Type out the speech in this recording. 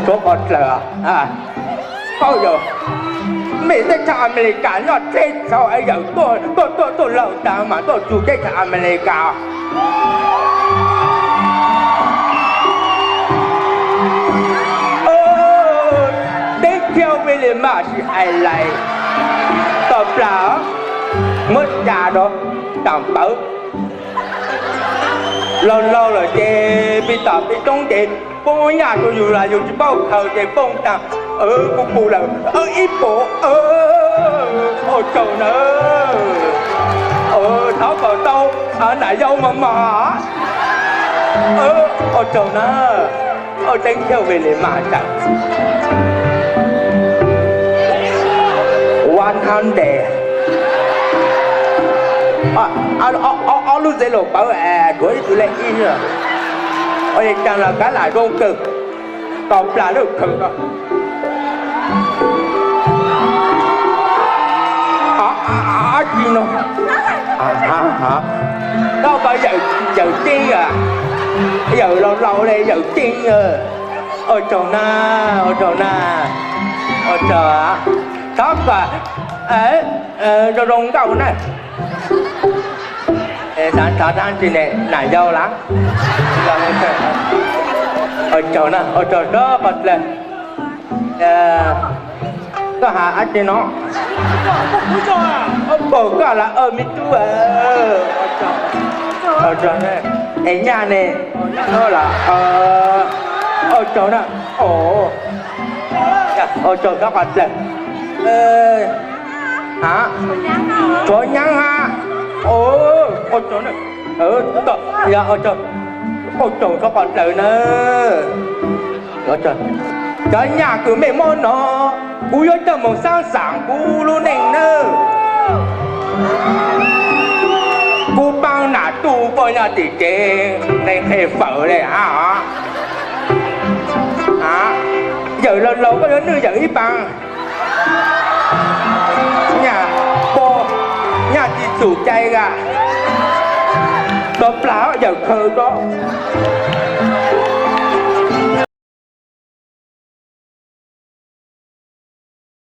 Tsov qos dlawg, koj yog mej teb chaws Amelikas noj teb tshau es yawm tuaj tuaj tuaj laug tas mas tuaj txug teb chaws Amelikas. Teeb Khiab William Marsh hais lais, tom plag muab ca rau tam pawv. Laug laug lawm ces pis tom pis toob ces poob nyaj rau yus los yus tsis paub khaws ces poob tas, kuv pum lawm ib puas. Ua tsaug na, thov kom tau nam yau mos mos. Ua tsaug na, Teeb Khiab William Marsh. One hundred. Ob lub zero pawv, tshuav ib tug lej ib. Ua li cas los kav lam zoo kawg, tom plag lub khaws ko. Dab tsi no? Koj ko yawm ceeb, yawm laus laus li yawm ceeb. Ua tsaug na, ua tsaug na, ua tsaug. Thov kom zoo zoo nkauj na. Thov dab tsi ne, nam yau lawm? Ua tsaug na, ua tsaug tsob qos dlawg. Koj hais dab tsi no? Pom koj lawm me tub. Es nyaj ne, los? Ua tsaug na. Ua tsaug tsob qos dlawg. Tshuav nyaab hab. Ua tsaug, ua tsaug tsob qos dlawg na. Cov nyaj kws mej muab no, kuv yuav coj moog saab xaam kuv lub neej nawb. Kuv paab nam tuj poj nyob tim tsev, neeg qhe fawm le hab. Yawm laug laug koj yuav nwj yawm ib paag. Nyaj, nyaj tsi txum cai a. Tso plag yawm khaws tso.